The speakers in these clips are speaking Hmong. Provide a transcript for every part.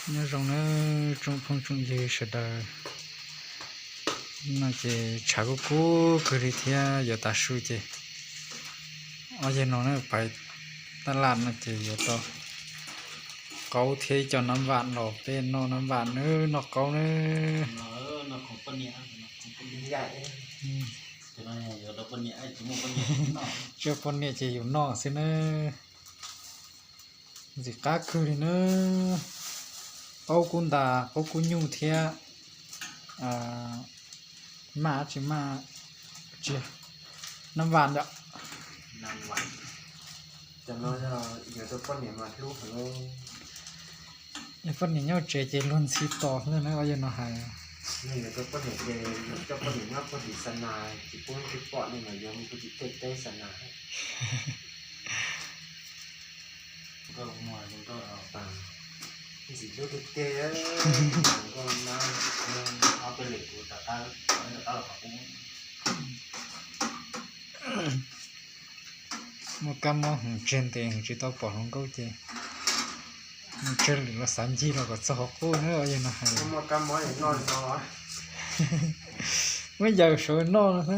Nyob zoo nawb tsoom phooj tsoom ywg sawv daws. No ces tshav kub kub kawg li thiab yuav tav su ces ob yawg no na pais tab laj no ces yuav tau qaub thiab ib co nab vam los peb noj nab vam nawb, noj qaub nawb. Tsis muaj poj niam ces yus noj xwb nawb. Ntxim qab kawg li nawb. Qaub kub ntas, qaub kub nyuj thiab maj tsis maj, tsis, nab vam yom. Cov no yog yuav rau poj niam mas hlub heev. Poj niam nyob tsev ces luag ntxhi tos xwb na, yog no hais. Yog yuav rau poj niam ces coj poj niam nyob puag tim xa nas, tsis pub tsis pom li mas yuav mus puag tim tej teb xa nas. Ntxim hlub tiag tiag. Muaj kab mob heev, tseg ntev heev tsis tau pom hluas nkauj ces mus tsawg lwm los xav ncig los kom txog qhov qub na, yog no hais. Muab yaws saum noj no.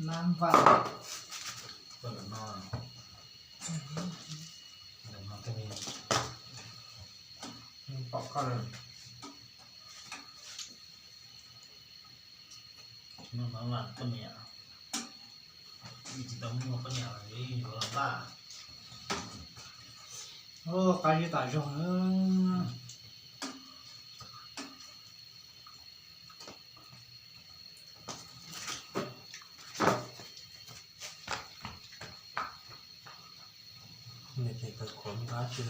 Nab vam. Pom koj lawm. Noj nab vam koj niam. Tsis tau muaj poj niam los yuav los npaj. Qab zib tas zog na. Niam ces kawg khuav nqa tsi.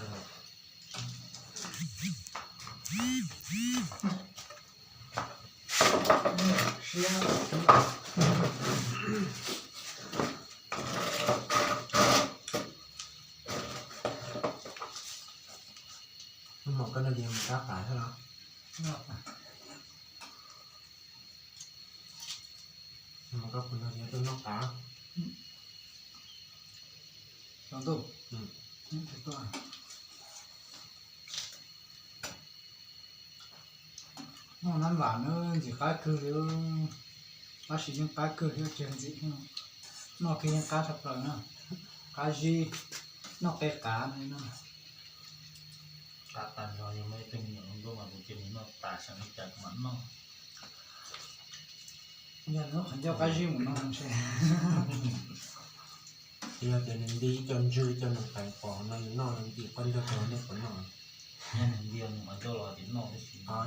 Hnub no koj noj li mus rab qav thiab los? Hnub no koj puas nrog yawg tuaj noj qav? Noj nab vam na ntxim qab kawg li, tab sis yeej qab kawg thiab tsis ntxim. Noj kiag yeej qab tshaj plaws na, qab zib, noj qe qav no. Qab tag nrho yog muaj ib tug me nyuam hluas nkauj mas kuv cia nws noj tas xyoo li cas kuv mam noj. Yog nws qhov ncauj qab zib mus no ntshe. Yog tias nws nti ib co ntswg ib co nws qees pom no nws noj ntim qhov ncauj rau nej puas noj?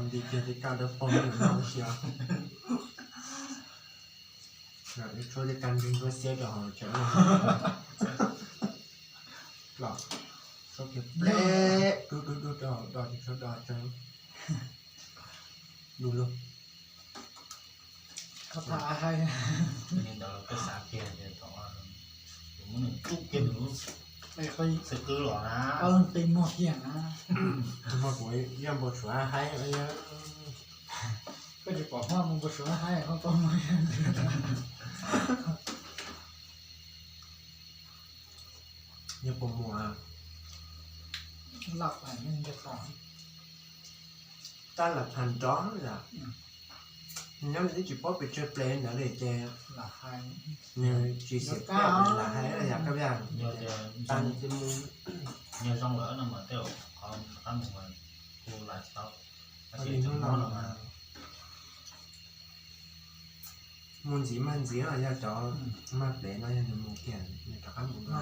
Nti kiag tej kaj dawb paug nws noj tib si. Tshuab tej kaj ntswg ntsuab xiab rau hauv tsev. Los tshuab kiag pleb dub dub dub rau hauv do ces tshuab do tseeb. Du lug. Koj tham haib. Li ntawd los koj xav kiag tias thaum muab nws rub kiag nws lub xwb qwb los na, qi muag kiag na. Muab kuv ib yam npau suav haib. Koj tsis pom Hmoob npau suav haib, Hmoob tau muag. Yog puas muaj? Tab lam tham nrov yom. Nyob li twb tsis paub pes tsawg ples ntawd li ces nws tsis xiam lam hais yom, koj yog tas nws twb mus. Yog zoo lawm no mas tej zaum qhov rov qab mus mas kuv lam tsis tau. Tab sis hnub no mas mus ntxiv mas ntxiv no yog cov maj plev no yog nws mus kiag nws rov qab mus dua.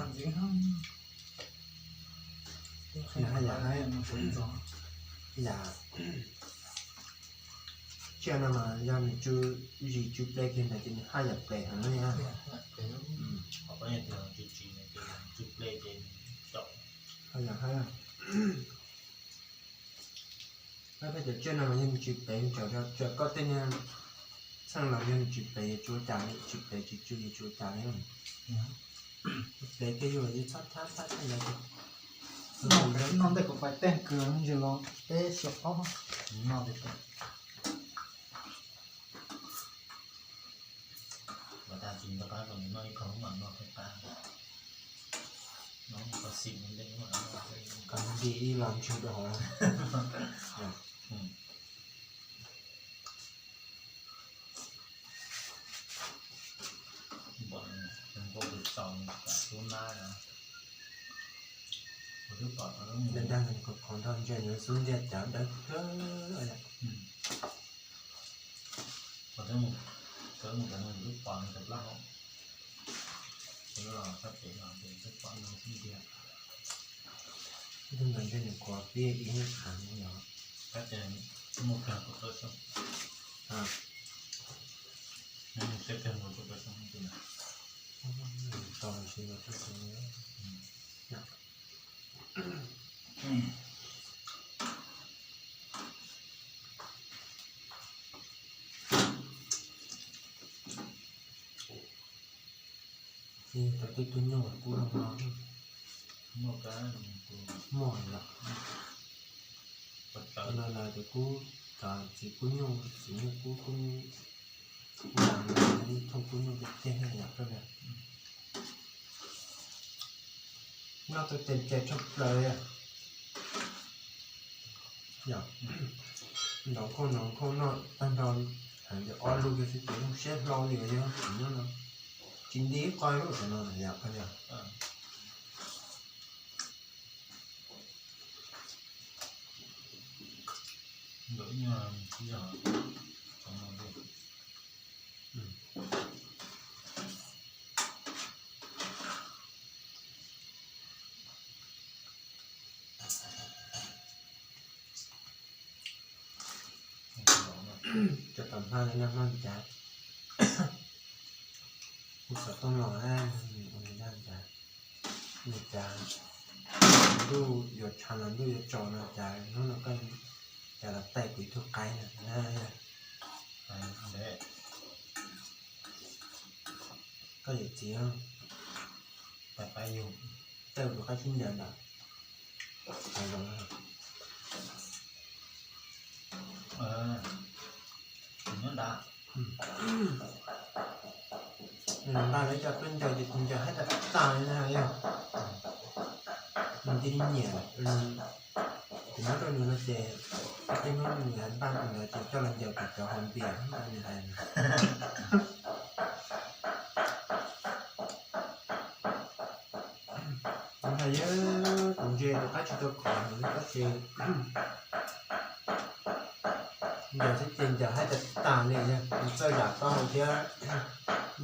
Nws haj yam haib, yam tsiaj no mas yog nws tsw zis tsw ple kiag ntawd ces nws haj yam plev heev li. Haj yam haib. Peb cov tsiaj no mas yog nws tsis plev, txawm koj tej niag txheej los yog nws tsis plev yuav tsis ua cas li, tsis plev tsis tsw yuav tsis ua cas li. Peb tej yus txhob thab thab tej ntawd. Noj ntej kuv pais tej kws ntsis los peb xyuas ob noj tej. Ua tas tsis nco qab kom nws noj ib qho mam noj thiaj qab. Noj ib qho xim ntej mam noj. Kom nws nti ib los ntswg rau hauv. Npam nqua tus tsaus kam xub nab os. Ua twb pom Daj dag qhov nrog ntse nws xub ntiag cav dawb kawg. Ua twb mus, twb mus cov no twb pom nws cov plab hau. Twb los sab pem no ces twb pom nws xub ntiag. Twb ntawd ntshe nws khuav pib ib hnub qhav no yog. Tab sis muaj kawg kuv tau xyoo. Nws siab kawg nkaus kuv tau xyoo tus na. Tau sis los tau xyoo. Tau tej tug nyuj kub no no. Muaj kab, muaj lawm. Ua no lawm ces kub, cov txiv kub nyuj, txiv nyuj kub, kub, kub las, thooj kub nyuj tej tej yom. Noj tau tes ces tshaj plaws li. Yog ntaus nkauj ntaus nkauj noj tag nrho, heev li ob lub kiag xwb ces zoo siab hlo li os. Yog tsis nyob no, tsis nti ib qho lub tam no yom. Cov tom hmab li nag hmab cas, kuv xov tooj los ua li nag cas, nws cas ntuj yuav tshav los ntuj yuav tsaus no cas hnub no koj cas los taij kuv ib tug qaib na. Koj yawm txiv, taij kuv qaib sib ncaws ntawm qhov zoov. Nws npaj lawv cov tuaj ncaws ces tus ncaws haib tas tas li na yog. Nws cia li nyiam, kuv muab rau nws no ces tej hnub nws npaj tus ntawd ces coj los ncaws kuv cov hauv npias nws hais. Kuv hais yog tus ntse tus qaib tsis tau khov heev tab sis ncaws xwb ces ncaws haib tas tas li yog nws txawj zam taub hau thiab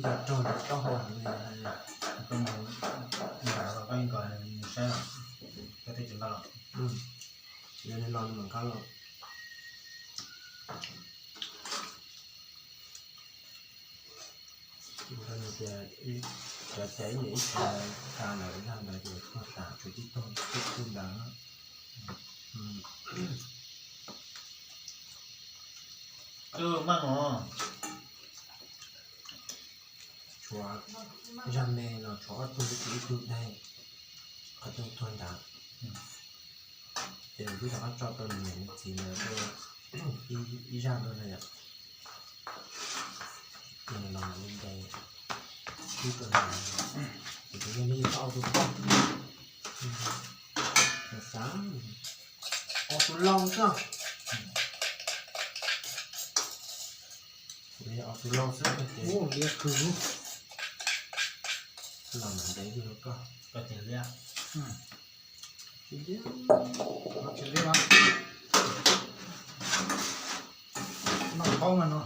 ncaws rog nws taub hau heev li. Koj mus nram los koj yeej kom nws saib los, koj twb tsis npaj los. Yog li los nws mam nqa los. Tias cov caiv ib txhia tas lawm zaj ntawd ces tuag tas, tshuav tib tug tib tug ntawd. Maj no, tshuav zaj me no tshuav ob tug, ib tug daig, qhov rooj tuag ntawd. Ces nws twb rov qab tso tau nws niam nws txiv ntawd ib zaj nrog na yom. Ces nws los mam li ntes ib rau ntawd, ces kuv yog li tau tus poj, xav ua tus laus xwb. Kuv yog ua tus laus xwb ces los mam ntes ib rau koj. Koj tsis liab. Tsis liab, tsis liab. Noj qaub mas no.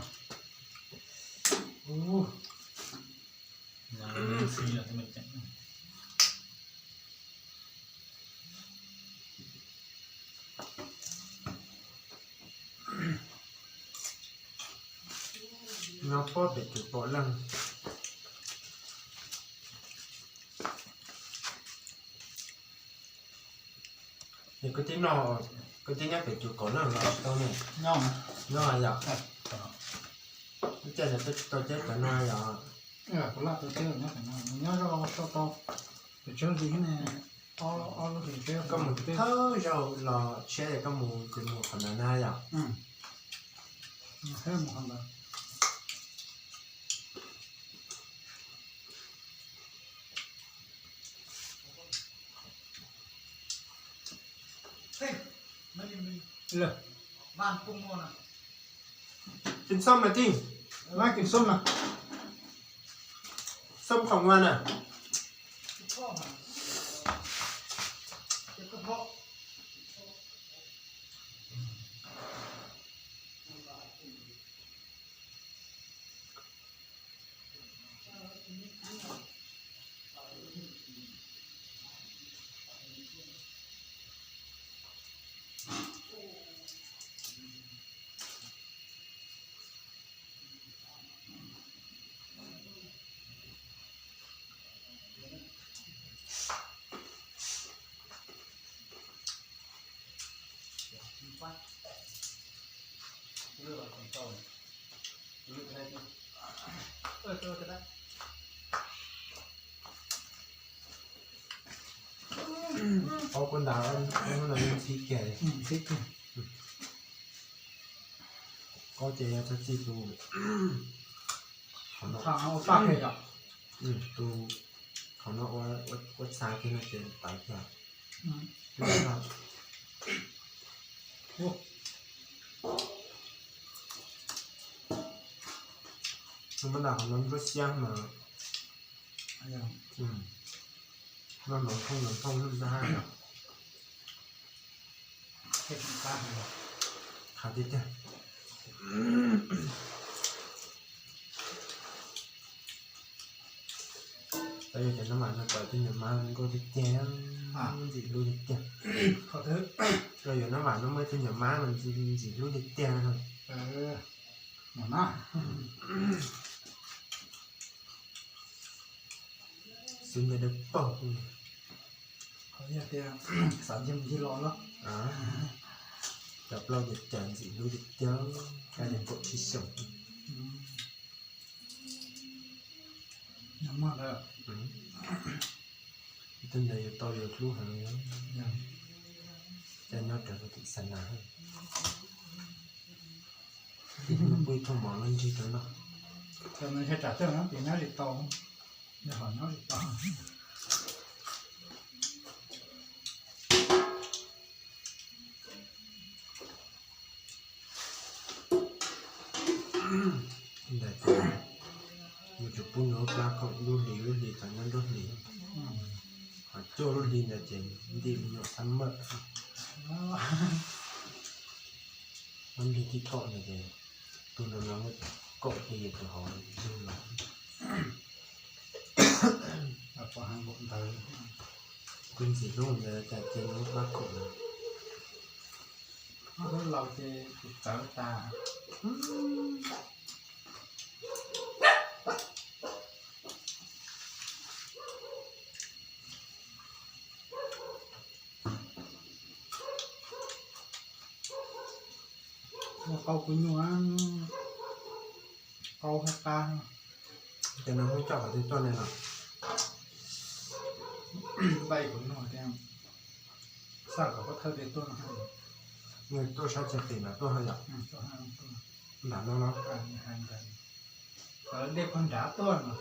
Nyob pob pem tus pom leej. Ces koj tib no, koj tib nyob pem tus kaum leej los tsis tau ne? Nyob yom. Ib txhia ntawd tau tsis tau ceb cov no yom. Kuv laj tus teb nyob pem no, nws nyob zoj soj tau pem tsheb ntxiv ne, ob lub hlis teb. Koj mus thawj zaug los tshiab es koj mus ces mus qhov ntawd na yom? Mus qhov ntawd. Kin xom na tij, kin xom na, xom khom na. Ob kuv ntas hnub no yeej ntxhib kiag li. Ntxhib kiag. Koj ces yog txog txij tus qhov no, tus qhov no ua txha kiag no ces tawv kiag. Muab nta qhov no nruab xiab mas noj nrov thooj nrov thooj na. Qab tiag tiag. Tau yog cov nab vam no tau tus nyuam mab nkauj tiag tiag, ntxim hlub tiag tiag. Tau yog nab vam no muaj tus nyuam mab mas ntxim hlub tiag tiag. Xwb ntawd dawb paug. Qhov yog tias xav ncig mus ncig los los. Cov plaub cov cawv ntxim hlub tiag tiag, koj yeej kaum tsib xyoos. Tus ntawd yuav tau yuav hlub heev, cas nyob rawv rau tim Xas Nas. Pub ib thooj mov luaj ntsig rau noj. Cov ntawd ntshe tsam tej no ces nyob tsis tau, nyob tsis tau. Ntawd ces yus tsum pub nws ua plab kaum lub hlis, lub hlis txog nyob nruab hlis. Ho cuaj lub hlis ntawd ces ntim me nyuam xab mawm. Lub hlis tib thaum ntawd ces tus no no kaum hli tus hauv yug los. Kuv ntxim hlub ntawd cas ces nws ua plab kaum lub. Ob hnub laus ces kuv txawv tas. Ua qau kuv nyuaj, qau haj qab. Ces nws muab coj qhov twg tuaj ne los? Npaj kuv nug tias, xaj kom pov thawj dej tuaj no. Nws tuaj sab txag tim nram tuaj yom? Nram no los? Dej pog nrad tuaj no.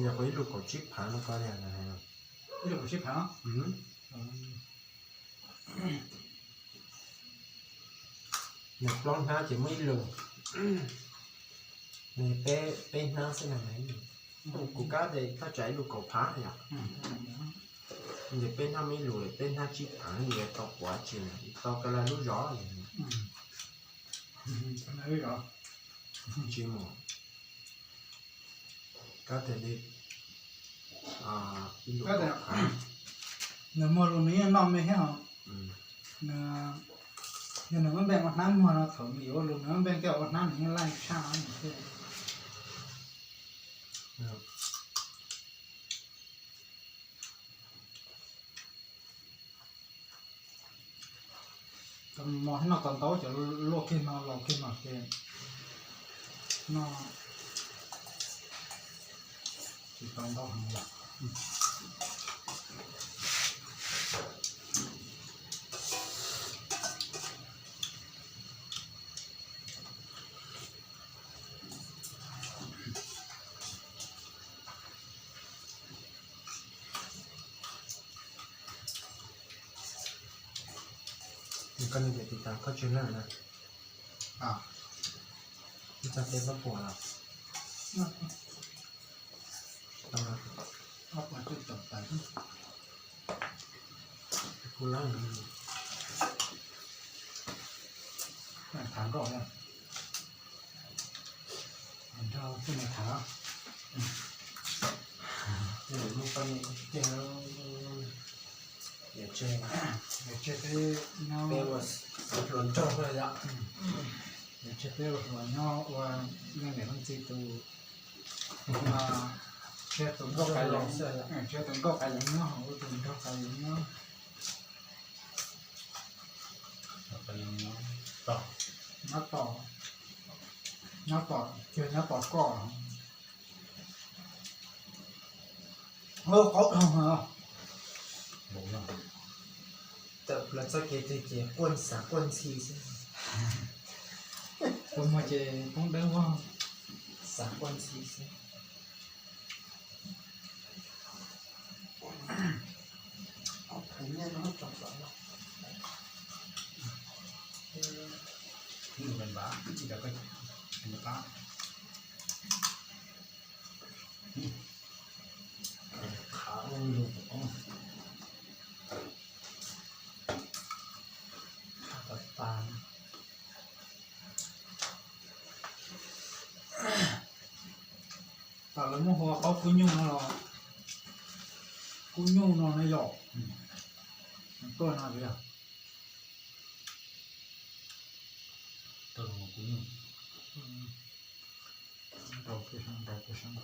Yog ib lus kaum tsib phav no ko. Ib lus kaum tsib phav. Nws plaub hnab ces muaj ib lus, nws peb hnab xwb na. Kuv kab ces thaj tsam ib lus kaum phav yom. Ces peb hnab muaj ib lus, peb hnab tsib phav, nws yuav tau quav tsis tau ka la lub zov. Tsis mus. Kab tias li, nws muag lus nws yeej noj me thiab os. Yog nws muab npeej ua hnab muag no thaum nws yuav ua lus nws muab npeej coj ua hnab nws yeej laij tshaj nws thiab. Mos thiab no tau ntau cov luaj kiag no laus kiag no ces No tsis tau ntau heev lawm. Koj niam tis tas koj tseg na. Ib txog peb plaub puas los? Tau los. Kuv lab thav nkauj na. Nrog poj niam thav. Niam tseg, niam tseg peb nyob, peb ua hluas nraug yom. Niam tseg peb ua hluas nyob ua leej niam leej txiv tus, tseg tus nkauj qais lees, tseg tus nkauj qais lees nyob, ua tus nraug qais lees nyob. Nyob tom, nyob tom, nyob tom, cia nyob tom koj. Qaub dhau. Tawm plaws txoj kev twg ces quaj xav quaj ntxhi xwb. Tus muag ces poob dawb vog, xav quaj ntxhi xwb. Tam lawv muab hu ua qaub kub nyuj no los, kub nyuj no ne yom. Tuaj no yog kub nyuj. Nrau peb sab, nrau peb sab.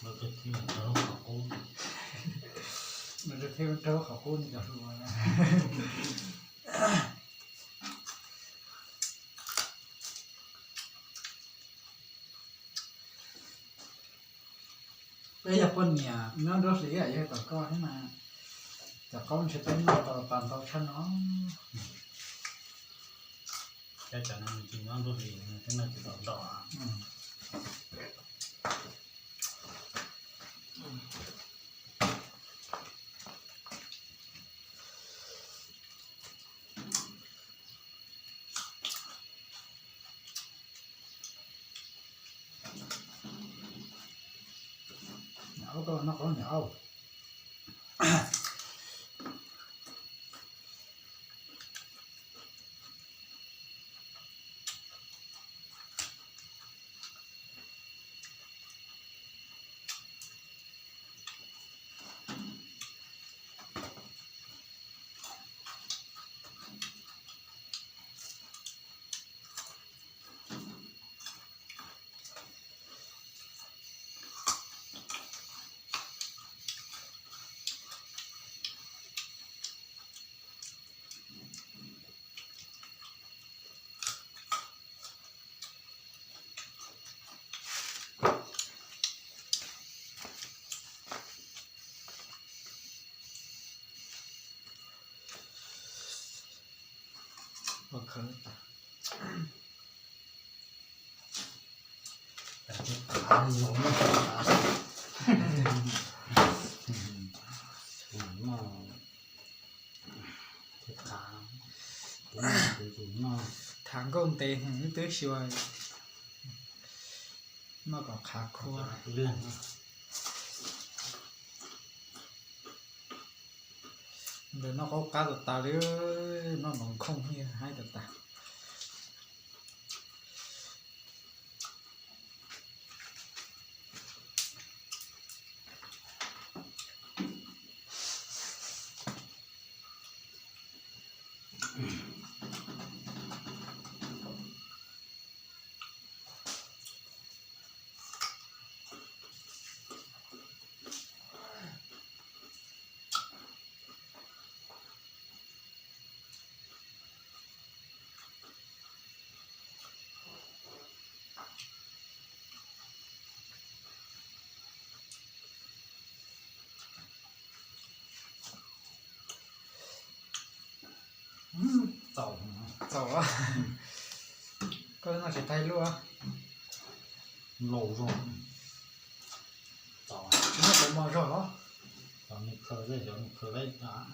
Nrau thiab nrau qhov qub ne cov hluas. Peb yog poj niam nyob nruab hlis yog tom koj thiab mas, cov qaub ntshe peb noj tau tas ntau tshaj no. Cov no nws tsis nyob nruab hlis, nws thiaj noj tsis tau ntau. Niam aub, koj noj qaub niam aub. Thav nkauj ntev heev twb xyuas noj kom qhav khua. Ntawm no qaub qab tas tas li, noj nov nkhooj thiab haib tas tas. Txaus. Koj noj tsis tag ib lub. Laus zog. Txaus. Noj tau mos zog los? Cov nws khaws, cov nws khaws lawm.